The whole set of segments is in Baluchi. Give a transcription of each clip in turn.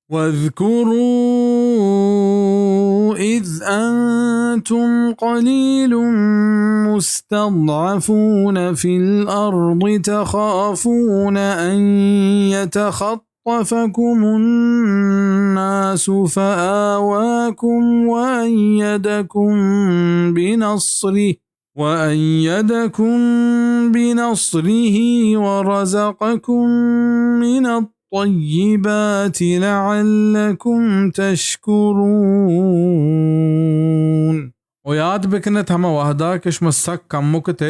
واذكروا إذ أنتم قليل مستضعفون في الأرض تخافون أن يتخطفكم الناس فآواكم وأيدكم بنصره وأيدكم بنصره ورزقكم من الطيبات لعلكم تشكرون۔ و یات بکنت ہما وہدا کہ شما سک کمک ات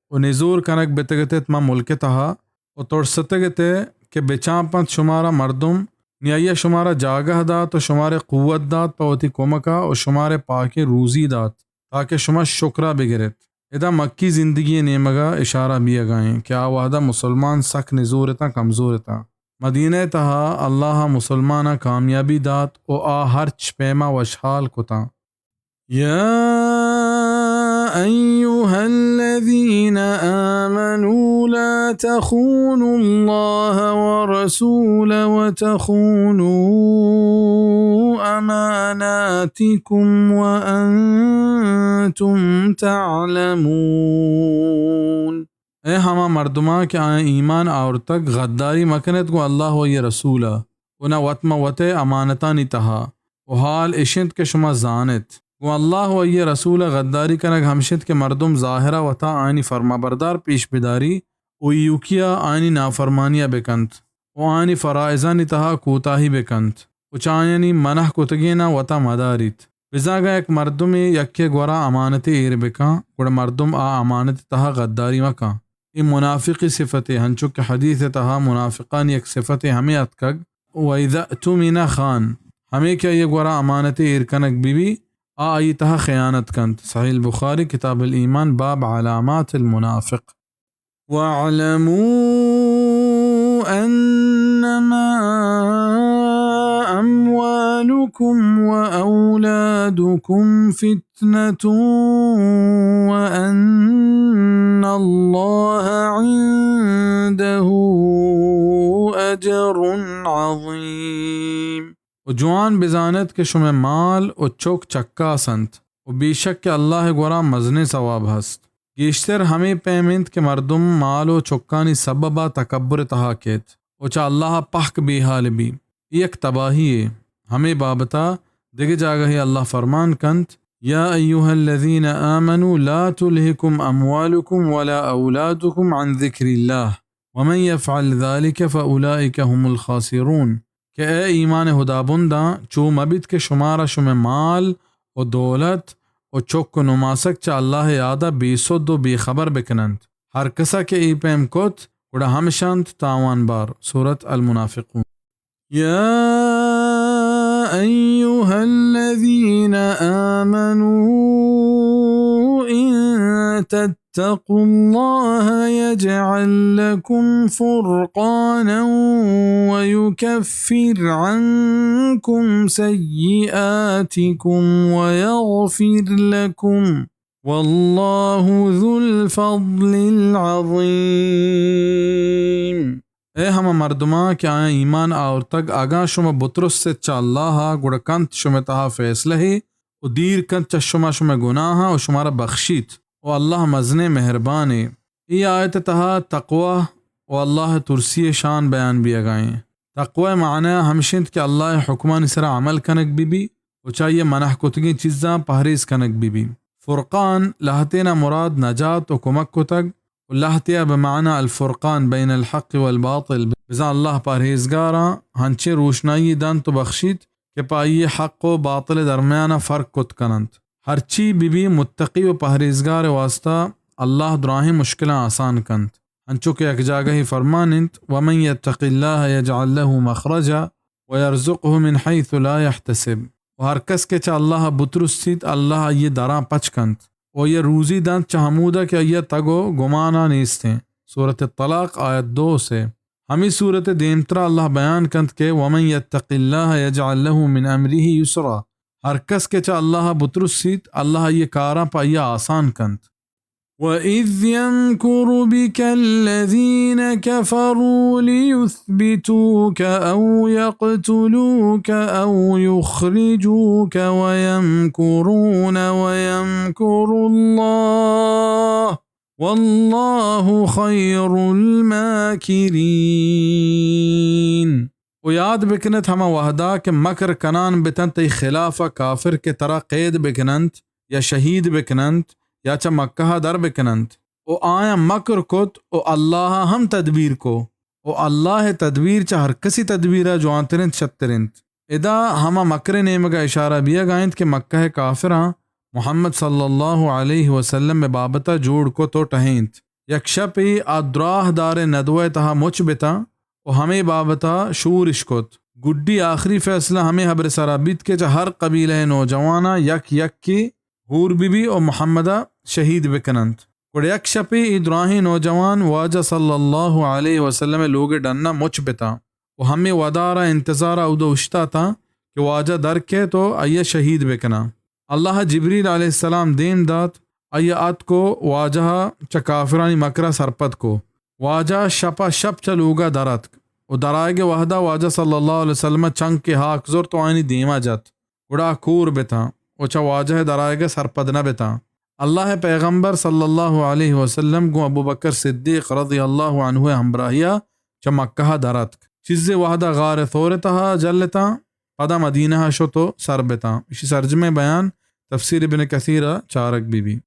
و نزور کنگ بتگ ات ات ماں ملک تہا و ترستگ ات کہ بچانپ انت شمارا مردم، نی آئیا شمارا جاگہ دات و شمارے قوت دات پہ وتی کمکا و شمارے پاکیں روزی دات۔ تاکہ شما شکرا بگرت۔ ادا مکی زندگی نیمگا اشارہ بیگا ایں کہ آ وہدا مسلمان سک نزور اتاں، کمزور اتاں۔ مدینہ تہا اللہ مسلماناں کامیابی دات و آ ہرچ پیما وشحال کتاں۔ يا أيها الذين آمنوا لا تخونوا الله ورسوله وتخونوا أماناتكم وأنتم تعلمون۔ اے ہما مردماں کہ آیاں ایمان آورتگ، غداری مکنت گوں اللہ و آئی رسولا، و نہ وت ماں وت ء امانتانی تہا، و حال اش انت کہ شما زان ات۔ گوں اللہ و آئی رسول ء غداری کنگ ہمش انت کہ مردم ظاہر ء وتا آیانی فرمانبردار پیش بداری و ایوکی ء آیانی نافرمانی ء بکنت و آیانی فرائضانی تہا کوتاہی بکنت و چہ آیانی منع کتگیناں وتا مداریت۔ بزاں اگاں یک مردمے یکے گورا امانتے ایر بکن، گڑا مردم آ امانت تہا غداری مکن۔ اے منافقی صفتے، ہنچو کہ حدیث تہا منافقانی یک صفتے ہمے اتکگ، و اذا اؤتمن خان، ہمے کہ آئی گورا امانتے ایر کنگ بہ بی، آ آئی تہا خیانت کنت۔ صحیح البخاری، کتاب الایمان، باب علامات المنافق۔ واعلموا أنما أموالكم وأولادكم فتنة وأن الله عنده أجر عظيم۔ و جوان بزانت کہ شمئے مال و چک چکاس انت و بیشک کہ اللہ گورا مزنیں ثواب ہست۔ گیشتر ہمے پیم انت کہ مردم مال و چکانی سببا تکبر تہا کیت و چہ اللہ پہک بے حال بی۔ اے یک تباہی یے۔ ہمے بابتا دگہ جاگہے اللہ فرمان کنت، يا أيها الذين آمنوا لا تلهكم أموالكم ولا أولادكم عن ذكر الله ومن يفعل ذلك فأولئك هم الخاسرون۔ کہ اے ایمان ہدابنداں، چو مہ بیت کہ شمارا شمئے مال و دولت و چک و نماسگ چہ اللہ یادا بے سد و بے خبر بکننت۔ ہر کسا کہ اے پیم کت، گڑا ہمش انت تاوان بار۔ سورت المنافقون۔ يا أيها الذين آمنوا إن تتقوا الله يجعل لكم فرقانا ويكفر عنكم سيئاتكم ويغفر لكم والله ذو الفضل العظيم۔ اے ہما مردماں کہ آیاں ایمان آورتگ، اگاں شما بترست ات چہ اللہ ء، گڑا کنت شمئے تہا فیصلہ ے و دیر کنت چہ شما شمئے گناہاں و شمارا بخشیت و اللہ مزنیں مہربانے۔ اے آیت ء تہا تقوی و اللہ ء ترسی ء شان بیان بیگا ایں۔ تقوی ء معنی ہمش انت کہ اللہ ء حکمانی سرا عمل کنگ بہ بی و چہ آئی ء منع کتگیں چیزاں پہریز کنگ بہ بی۔ فرقان، لہتینا مراد نجات و کمک کتگ و لہتیا بمعنی الفرقان بین الحق والباطل، بزاں اللہ پہریزگاراں ہنچیں روشنائی دنت و بخشیت کہ پہ آئی ء حق و باطل ء درمیان ء فرق کت کننت۔ ہرچی بہ بی متقی و پہریزگار ء واسطہ اللہ دراہیں مشکلاں آسان کنت۔ انچو کہ یک جاگہے فرمان انت، ومن یتق اللہ یجعل لہ مخرجا ویرزقہ من حیث لا یحتسب۔ و ہر کس کہ چہ اللہ ء بترسیت، اللہ آئی ء دراں پچ کنت و آئی ء روزی دنت چہ ہمودا کہ آئی ء تگ و گمانا نیستیں۔ سورت الطلاق، آیت دو و سے۔ ہمے سورت ء دیمترا اللہ بیان کنت کہ ومن یتق اللہ یجعل لہ من امرہ یسرا۔ ہر کس کہ چہ اللہ ء بترسیت، اللہ آئی ء کاراں پہ آئی ء آسان کنت۔ وإذ يمكر بك الذين كفروا ليثبتوك أو يقتلوك أو يخرجوك ويمكرون ويمكر الله والله خير الماكرين. و یاد بکنت ہما وہدا کہ مکر کنان بتنت تئی خلافا کافر کہ ترا قید بکننت یا شہید بکننت یا چہ مکہا در بکننت۔ و آیاں مکر کت و اللہا ہم تدبیر کو۔ و اللہ تدبیر چہ ہر کسی تدبیرا جوانتر انت، شتر انت۔ ادا ہما مکر نیمگا اشارہ بیگا انت کہ مکہ کافراں محمد صلی اللہ علیہ وسلم بابتا جوڑ کت و ٹہینت۔ یک شپے آ دراہ داریں ندوہ ء تہا مچ بتاں و ہمے بابت ء شور اش کت۔ گڈی آخری فیصلہ ہمے ہبر ء سرا بیت کہ چہ ہر قبیلہ ء نوجواناں یک یکے ہور بہ بی و محمد ء شہید بکننت۔ گڑا یک شپے اے دراہیں نوجوان واجہ صلی اللہ علیہ وسلم ء لوگ ء ڈن ء مچ بتاں و ہمے ودار ء انتظار ء اود ء اوشتاتاں کہ واجہ در کیت و آئی ء شہید بکناں۔ اللہ ء جبریل علیہ السلام دیم دات، آئی ء اتک و واجہ ء چہ کافرانی مکر ء سرپد کو۔ واجہ شپ ء شپ چہ لوگ ء در اتک و درآیگ ء وہد ء واجہ صلی اللہ علیہ وسلم ء چنکے ہاک زرت و آیانی دیم ء جت، گڑا آ کور بتاں و چہ واجہ ء درآیگ ء سرپد نہ بتاں۔ اللہ ء پیغمبر صلی اللہ علیہ وسلم گوں ابوبکر صدیق رضی اللہ عنہ ء ہمبراہی ء چہ مکہ ء در اتک۔ چیزے وہد ء غار ثور ء تہا جلتاں، پدا مدینہ ء شت و سر بتاں۔ اشی سرجمیں بیان تفسیر ابن کثیر ء چارگ بہ بی۔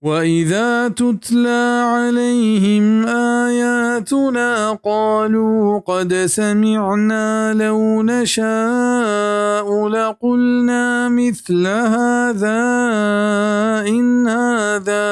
وَإِذَا تُتْلَى عَلَيْهِمْ آيَاتُنَا قَالُوا قَدْ سَمِعْنَا لَوْ نَشَاءُ لَقُلْنَا مِثْلَ هَذَا إِنْ هَذَا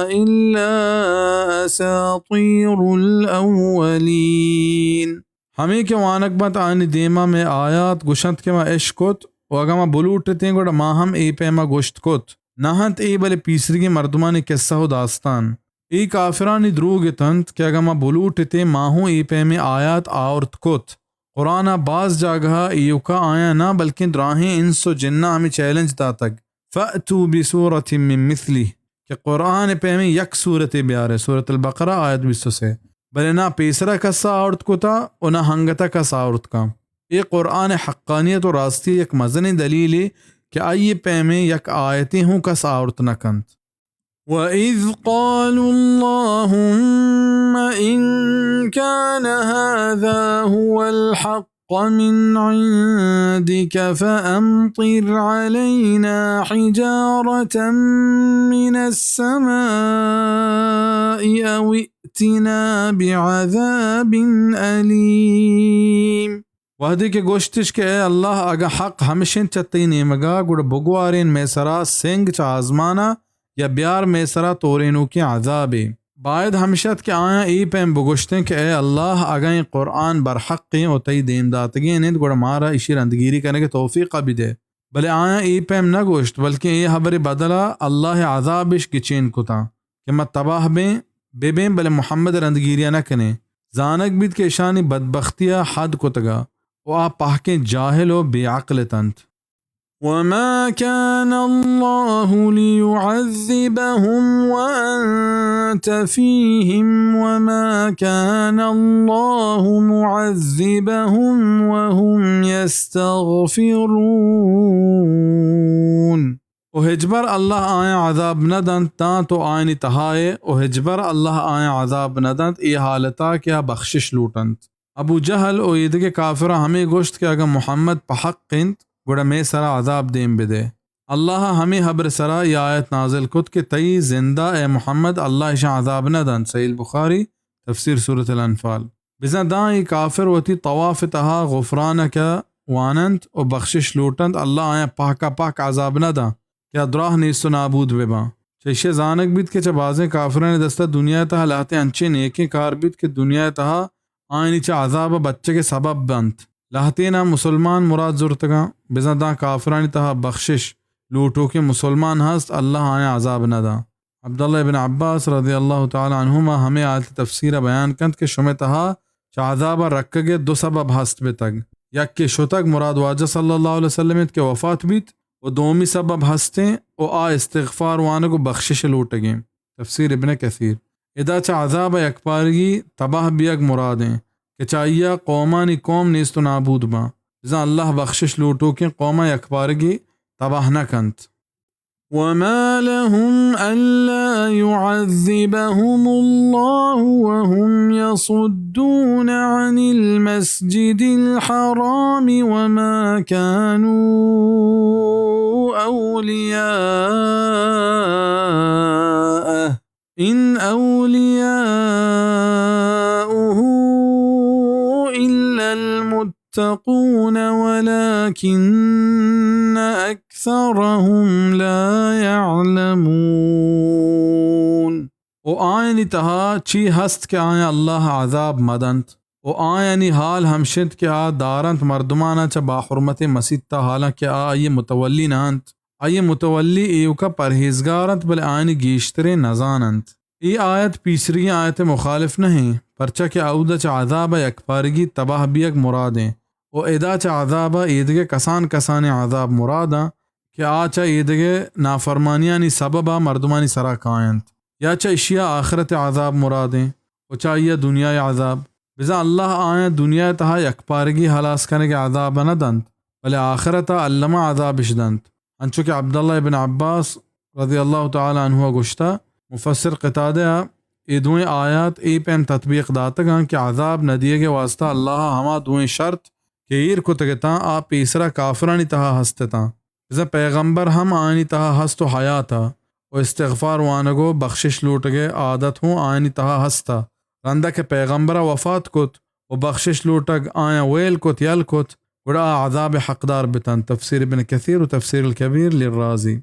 إِلَّا أَسَاطِيرُ الْأَوَّلِينَ۔ ہمے کہ وانگ بنت آیانی دیما مئے آیات گوشنت کہ ما اش کت و اگاں ما بلوٹتیں گڑا ما ہم اے پیما گوشت کت۔ نہ انت اے بلے پیسریگیں مردمانی کسہ و داستان۔ اے کافرانی دروگ اتنت کہ اگاں ما بلوٹتیں ما ہوں اے پیمیں آیات آورت کت۔ قرآن ء باز جاگہ ء ایوکا آیاں نہ بلکیں دراہیں انس و جناں ہمے چیلنج داتگ، فأتوا بسورة من مثله، کہ قرآن ء پیمیں یک سورتے بیارے، سورۃ البقرہ آیت بیست و سے۔ بلے نہ پیسرا کس ء آورت کتا و نہ ہنگتا کس آورت کاں۔ اے قرآن ء حقانیت و راستی ء یک مزنیں دلیلے کہ آئی ء پیمیں یک آیتے ہوں کس آورت نہ کنت۔ وَإِذْ قَالُوا اللَّهُمَّ إِنْ كَانَ هَذَا هُوَ الْحَقَّ مِنْ عِنْدِكَ فَأَمْطِرْ عَلَيْنَا حِجَارَةً مِنَ السَّمَاءِ أَوْ ائْتِنَا بِعَذَابٍ أَلِيمٍ۔ وہدے کہ گوشتش کہ اے اللہ، اگاں حق ہمش انت چہ تئی نیمگا، گڑا بگوارین مئے سرا سنگ چہ آزمانا یا بیار مئے سرا تورینوکیں عذابے۔ باید ہمش ات کہ آیاں اے پیم بگوشتیں کہ اے اللہ، اگاں اے قرآن برحقیں و تئی دیم داتگین انت، گڑا مارا اشی رندگیری کنگ توفیقا بدے۔ بلے آیاں اے پیم نہ گوشت، بلکیں اے ہبرے بدلا اللہ عذابش گچین کتاں۔ کہ ما تباہ بیں، بہ بیں، بلے محمد ء رندگیری ء نہ کنیں۔ زانگ بیت کہ اشانی بدبختی ء حد کتگ ء و آ پہکیں جاہل و بے عقل اتنت۔ وَمَا كَانَ اللَّهُ لِيُعَذِّبَهُمْ وَأَنْتَ فِيهِمْ وَمَا كَانَ اللَّهُ مُعَذِّبَهُمْ وَهُمْ يَسْتَغْفِرُونَ۔ و ہچبر اللہ آیاں عذاب نہ دنت، داں تو آیانی تہا ئے، و ہچبر اللہ آیاں عذاب نہ دنت، اے حالتا کہ آ بخشش لوٹنت۔ ابو جہل و ایدگہ کافراں ہمے گوشت کہ اگاں محمد پہ حق انت، گڑا مئے سرا عذاب دیم بدے۔ اللہ ء ہمے ہبر سرا اے آیت نازل کت کہ تئی زندا اے محمد اللہ اشاں عذاب نہ دنت۔ صحیح البخاری، تفسیر سورۃ الانفال۔ بزاں داں اے کافر وتی طواف ء تہا غفرانک ء واننت و بخشش لوٹنت، اللہ آیاں پہک ء پہک عذاب نہ داں کہ آ دراہ نیست و نابود بہ باں۔ چہ ایشی ء زانگ بیت کہ چہ بازیں کافرانی دست ء دنیا ء تہا لہتیں انچیں نیکیں کار بیت کہ دنیا ء تہا آیانی چہ عذاب ء بچگ ء سبب بنت۔ لہتیناں مسلمان مراد زرتگاں، بزاں داں کافرانی تہا بخشش لوٹوکیں مسلمان ہست، اللہ آیاں عذاب نہ داں۔ عبداللہ ابن عباس رضی اللہ تعالی عنہما ہمے آیت ء تفسیر ء بیان کنت کہ شمئے تہا چہ عذاب ء رکگ ء دو سبب ہست بتگ۔ یکے شتگ، مراد واجہ صلی اللہ علیہ وسلم انت کہ وفات بیت، و دومی سبب ہستیں و آ استغفار وانگ و بخشش لوٹگیں۔ تفسیر ابن کثیر۔ ادا چہ عذاب ءِ یکپارگی تباہ بیگ مراد ایں کہ چہ آئی ءَ قومانی قوم نیست و نابود باں، بزاں اللہ بخشش لوٹوکیں قوماں یکپارگی تباہ نہ کنت۔ وما لهم ألا يعذبهم الله وهم يصدون عن المسجد الحرام وما كانوا أولياءه إن أولياؤه إلا المتقون ولكن أكثرهم لا يعلمون۔ و آیانی تہا چی ہست کہ آیاں اللہ عذاب مدنت؟ و آیانی حال ہمش انت کہ آ دارنت مردماناں چہ باحرمتیں مسیت ءَ، حالانکہ آ آئی ءِ متولی نہ انت۔ آئی ءِ متولی ایوک ءَ پرہیزگار انت، بلے آیانی گیشتریں نزان انت۔ اے آیت پیسریگیں آیت ءِ مخالف نہ انت، پرچا کہ اود ءَ چہ عذاب ءِ یکپارگی تباہ بیگ مراد انت و ادا چہ عذاب ءَ ایدگہ کسان کسانیں عذاب مراد انت کہ آ چہ ایدگہ نافرمانیانی سبب ءَ مردمانی سرا کاینت، یا چہ اشی ءَ آخرت ءِ عذاب مراد انت و چہ آئی ءَ دنیا ءِ عذاب۔ بزاں اللہ آیاں دنیا ءِ تہا یکپارگی ہلاس کنگ ءِ عذاب ءَ نہ دنت، بلے آخرت ءَ الما عذابش دنت۔ انچو کہ عبداللہ ابن عباس رضی اللہ تعالی عنہ ءَ گوشتہ، مفسر قتادہ ءَ اے دوئیں آیات اے پیم تطبیق داتگاں کہ عذاب نہ دیگ ءِ واسطہ اللہ ءَ ہما دوئیں شرط کہ ایر کتگ اتاں، آ پیسرا کافرانی تہا ہست اتاں۔ بزاں پیغمبر ہم آیانی تہا ہست و حیات ءَ و استغفار وانگ و بخشش لوٹگ ءِ عادت ہوں آیانی تہا ہست ءَ۔ رندا کہ پیغمبر ءَ وفات کت و بخشش لوٹگ آیاں ویل کت، یل کت، گڑا آ عذاب ءِ حقدار بتنت۔ تفسیر ابن کثیر و تفسیر الکبیر للرازی۔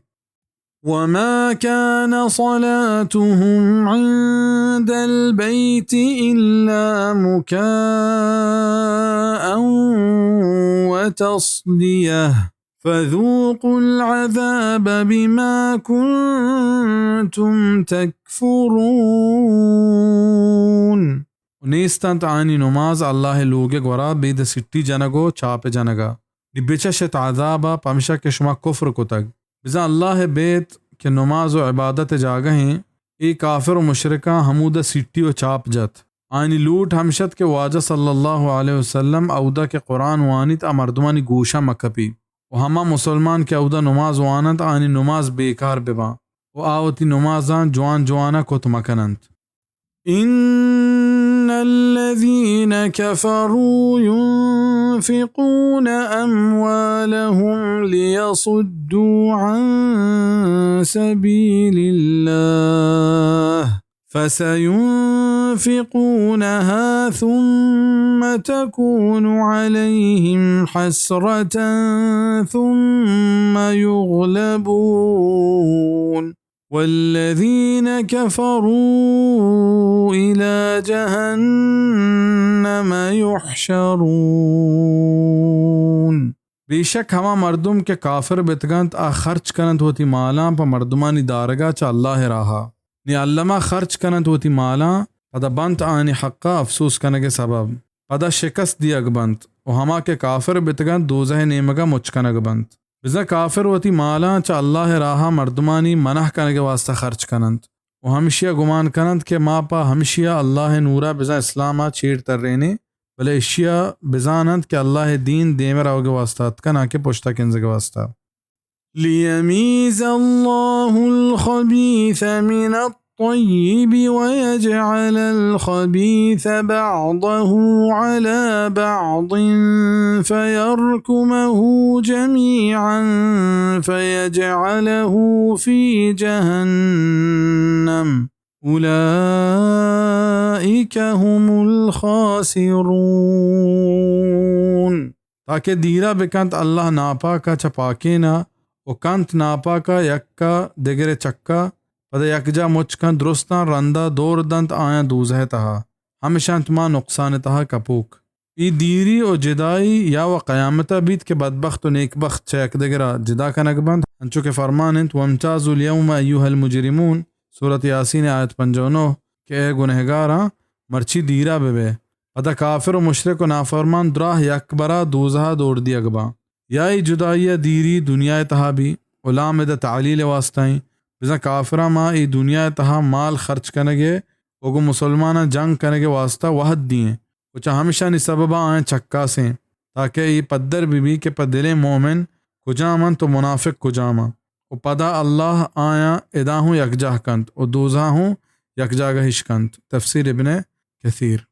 وما كان صلاتهم عند البيت إلا مكاء وتصدية فذوقوا العذاب بما كنتم تكفرون۔ و نیست انت آیانی نماز اللہ ءِ لوگ ءِ گورا بید سٹی جنگ و چاپ جنگ ءَ۔ نی بچش ات عذاب ءَ، پمشا کہ شما کفر کتگ۔ بزاں اللہ ءِ بیت کہ نماز و عبادت ءِ جاگہ انت، اے کافر و مشرکاں ہمودا سٹی و چاپ جت۔ آیانی لوٹ ہمش ات کہ واجہ صلی اللہ علیہ وسلم اودا کہ قرآن وانیت، آ مردمانی گوشاں مہ کپی و ہما مسلمان کہ اودا نماز واننت، آیانی نماز بیکار بباں و آ وتی نمازاں جوان جوان ءَ کت مہ کننت۔ إن الذين كفروا ينفقون أموالهم ليصدوا عن سبيل الله فسينفقونها ثم تكون عليهم حسرة ثم يغلبون والذين كفروا إلى جهنم يحشرون۔ بیشک ہما مردم کہ کافر بتگنت، آ خرچ کننت وتی مالاں پہ مردمانی دارگا چہ اللہ ءِ راہا۔ نی الما خرچ کننت وتی مالاں، پدا بنت آیانی حقا افسوس کنگ ءِ سبب۔ پدا شکست دیگ بنت و ہما کہ کافر بتگنت، دوزہ ءِ نیمگا مچ کنگ بنت۔ بزاں کافر وتی مالاں چہ اللہ ءِ راہا مردمانی منع کنگ ءِ واسطہ خرچ کننت و ہمشیا گمان کننت کہ ما پہ ہمشیا اللہ ءِ نورا بزاں اسلاما چیر ترینیں، بلے اشیا بزاننت کہ اللہ ءِ دین دیم ءَ روگ ءِ واسطہ اتکہ، ناں کہ پشتا کنزگ ءِ واسطہ۔ ليميز الله الخبيث من الطيب ويجعل الخبيث بعضه على بعض فيركمه جميعا فيجعله في جهنم أولئك هم الخاسرون۔ تاکہ دیرا بکنت اللہ ناپاکا چہ پاکینا و کنت ناپاکا یکا دگرے چکا، پدا یکجا مچ کنت درستاں، رندا دور دنت آیاں دوزہ ءِ تہا، ہمش انت ما نقصان ءِ تہا کپوک۔ اے دیری و جدائی یا و قیامتا بیت کہ بدبخت و نیکبخت چہ یکدگرا جدا کنگ بنت، انچو کہ فرمان انت، وامتازوا اليوم أيها المجرمون، سورت یاسین آیت پنجاہ و نو، کہ اے گنہگاراں، مرچی دیرا ببئے۔ پدا کافر و مشرک و نافرمان دراہ یک برا دوزہا دور دیگ باں۔ یا اے جدائی ء دیری دنیا ء تہا بی، و لام ادا تعلیل ء واسطہ ایں، بزاں کافراں ما اے دنیا ءِ تہا مال خرچ کنگ ءِ و گوں مسلماناں جنگ کنگ ءِ واستا وہد دیئیں و چہ ہمشانی سببا آیاں چکاسیں، تاکہ اے پدر بہ بی کہ پہ دلیں مومن کجام انت و منافق کجام انت۔ و پدا اللہ آیاں ادا ہوں یکجاہ کنت و دوزہا ہوں یک جاگہ اش کنت۔ تفسیر ابن کثیر۔